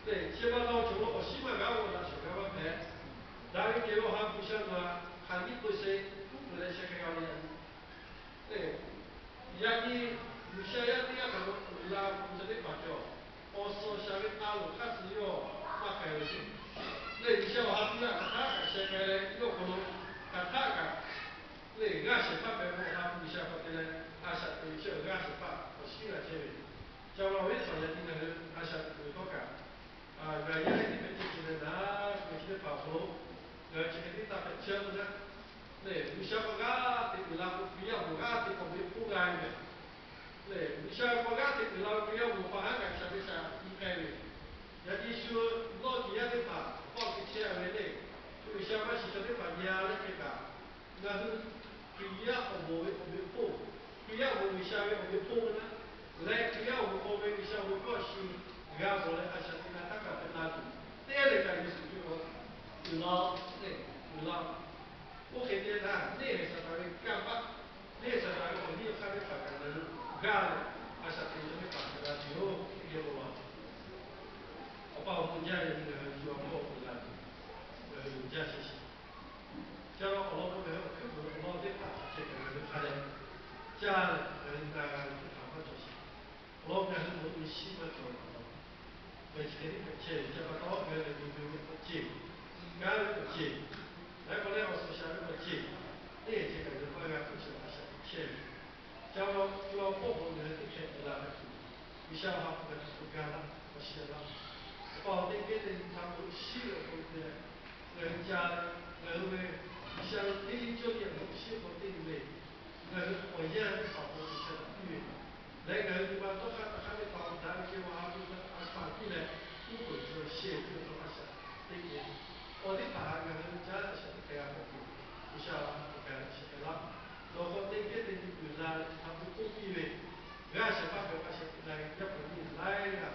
Lehˬ, chi ma taw cawˬ lo awˬ shinˉ maˇ g'a-o, laꞈ shawˍ g'a maˇ hpehꞈ. Daꞈ ve kehˬ ve Awˬ ha hpu sha ngaˬ hk'aˬ nyiˇ k'oˆ ve, uˉ peunˍ leh sheh hk'e g'a ve yaꞈ nyi. Lehˬ, yaꞈ nyi G'uiˬsha yaˇ teˇ g'aˇ htaꞈ lo uiˍ la ve chaw teˇ hpaˍ cawˬ, awˬ suhˍ awˬ shaˍ ve a loˍ hk'aˇ suh yawˇ maˇ k'ai ve sheˍ. Lehˬ, G'uiˬsha Awˬ ha hpu g'aˇ hk'aˬ htaˇ kaꞈ sheh k'ai leh yawˇ awˬ hk'aw lo hk'aˬ htaˇ kaꞈ lehˬ g'aˇ shehˍ hpaˇ hpehꞈ ve Awˬ ha hpu G'uiˬsha hk'aw te leh, a shaꞈ teꞈ ve chi g'aˇ shehˍ hpaˇ awˬ shinˉ g'a chehˇ ve. Ca la ve chaw yaꞈ nyi ngaˬ hui a shaꞈ teꞈ kuiˬ htawˇ kaꞈ, ngaˬ yaˇ ehˉ teˇ hpaˍ ceh ceh leh naˉ, ngaˬ chi teˇ hpaˍ awˬ hk'aw lo ngaˬ hui chi hk'e teˇ taˇ hpehꞈ chehˇ ve naˉ. Lehˬ, G'uiˬsha hk'aw g'aˇ teꞈ uiˍ la k'o, Hkriꞈ yaˇ awˬ moˍ g'aˇ teꞈ k'awꞈ ve hpoˆ g'a ve mehˬ. Lehˬ, G'uiˬsha hk'aw g'aˇ teꞈ uiˍ la ve Hkriꞈ yaˇ awˬ moˍ pa haˉ kaꞈ shaˍ ve shaˍ tiꞈ k'ai ve. Yaꞈ nyi shu nawˇ Hkriꞈ yaˇ teˇ hpaˍ awˬ paˇ awˬ te chehˇ ve lehˬ, G'uiˬsha maˇ shiˍ chaw teˇ hpaˍ nyi-a leh hk'e kaꞈ, ngaˬ hui Hkriꞈ yaˇ awˬ moˍ ve awˬ ve hpoˆ, Hkriꞈ yaˇ awˬ moˍ G'uiˬsha ve awˬ ve hpoˆ ve naˉ, leh Hkriꞈ yaˇ awˬ moˍ hk'aw ve G'uiˬsha awˬ ve hkawˇ shiˍ g'a mawˬ leh a shaꞈ teꞈ la htaˇ kaꞈ hpehꞈ la tuˬ, teˇ leh kaꞈ Yeˍsuˆ Hkriꞈ awˬ uiˍ la, lehˬ uiˍ la. Oˇ hk'e te htaˇ, neˇ haiˬ Saˍtanˍ ve kanˇ paˆ, neˇ haiˬ Saˍtanˍ ve awˬ liˇ awˬ hk'aˇ teˇ hpaˍ kaꞈ ngaˬ hui g'aˇ leh, a shaꞈ teꞈ ve chaw teˇ hpaˍ hpehꞈ la tuˬ yoˬ. Teˇ geh k'o la, Awˬ pa awˬ bon jaˇ ve ngaˬ hui shu awˬ hkawˇ awˬ hk'aw lo g'a tuˬ, ngaˬ hui jaˇ chehˇ sheˍ. Ca la awˬ lawn k'o, ngaˬ hui awˬ hkuiˉ puiˍ awˬ lawn teˇ hpaˍ htaꞈ ceh kaꞈ ngaˬ hui hk'a dehꞈ caˇ leh, ngaˬ hui na g'a ve teˇ hpaˍ maˇ cawˬ sheˍ. Awˬ lawn ngaˬ hui awˬ hk'aw lo shiˉ maˇ cawˬ ve awˬ lawn, ngaˬ chi hk'e teˇ hpehꞈ chehˇ ve ca pa taw, ngaˬ hui lehˬ miˬguiˬ ve awˬ ceˬ, kanˉ ve awˬ ceˬ, laiˉ k'awꞈ leh awˬ suhˍ shaˍ ve awˬ ceˬ, teˇ ceuˬ kaꞈ ngaˬ hui maˇ g'a hpfuhˇ shawˍ a shaꞈ teꞈ chehˇ ve. Ca la co la hpawˇ k'o, ngaˬ hui teˇ hkeh uiˍ la ve tuˬ, G'uiˬsha awˬ ha hpu kaꞈ tuˬ k'o ga laˇ, awˬ shiˍ laˇ. Awˬ pa awˬ teˇ geh te nyi htaꞈ k'o shiˉ ve awˬ hk'aw lo te leh, ngaˬ hui ca leh ngaˬ hui ve G'uiˬsha ve teˇ ceuˬ cawˇ ve awˬ shiˉ hk'aw teˇ nyi ve, ngaˬ hui awˬ yanˇ teˇ hpaˍ awˬ hk'aw lo te chehˇ taˍ piˇ ve, leh ngaˬ hui nyi ma dawˇ hk'aˇ taˇ hk'aˇ teˇ hpaˍ awˬ daꞈ ve kehˬ ve Awˬ ha hpu htaꞈ a hpaˍ piˇ leh, uˉ peunˍ chi lo shehˇ ve teˇ hpaˍ a shaꞈ teꞈ ve, awˬ teˇ hpaˍ htaꞈ ngaˬ hui caˇ leh a shaꞈ teꞈ k'ai g'a k'awꞈ tuˬ, G'uiˬsha awˬ ha hpu kaꞈ leh a shaꞈ k'ai laˇ. Nawˬ hk'aw teˇ geh te nyi uiˍ la leh hk'a peu k'oˆ piˇ ve, g'aˇ shehˍ hpaˇ hpehꞈ a shaꞈ teꞈ la ve yaˇ paˍ yaˇ miˇ laiˉ g'aˇ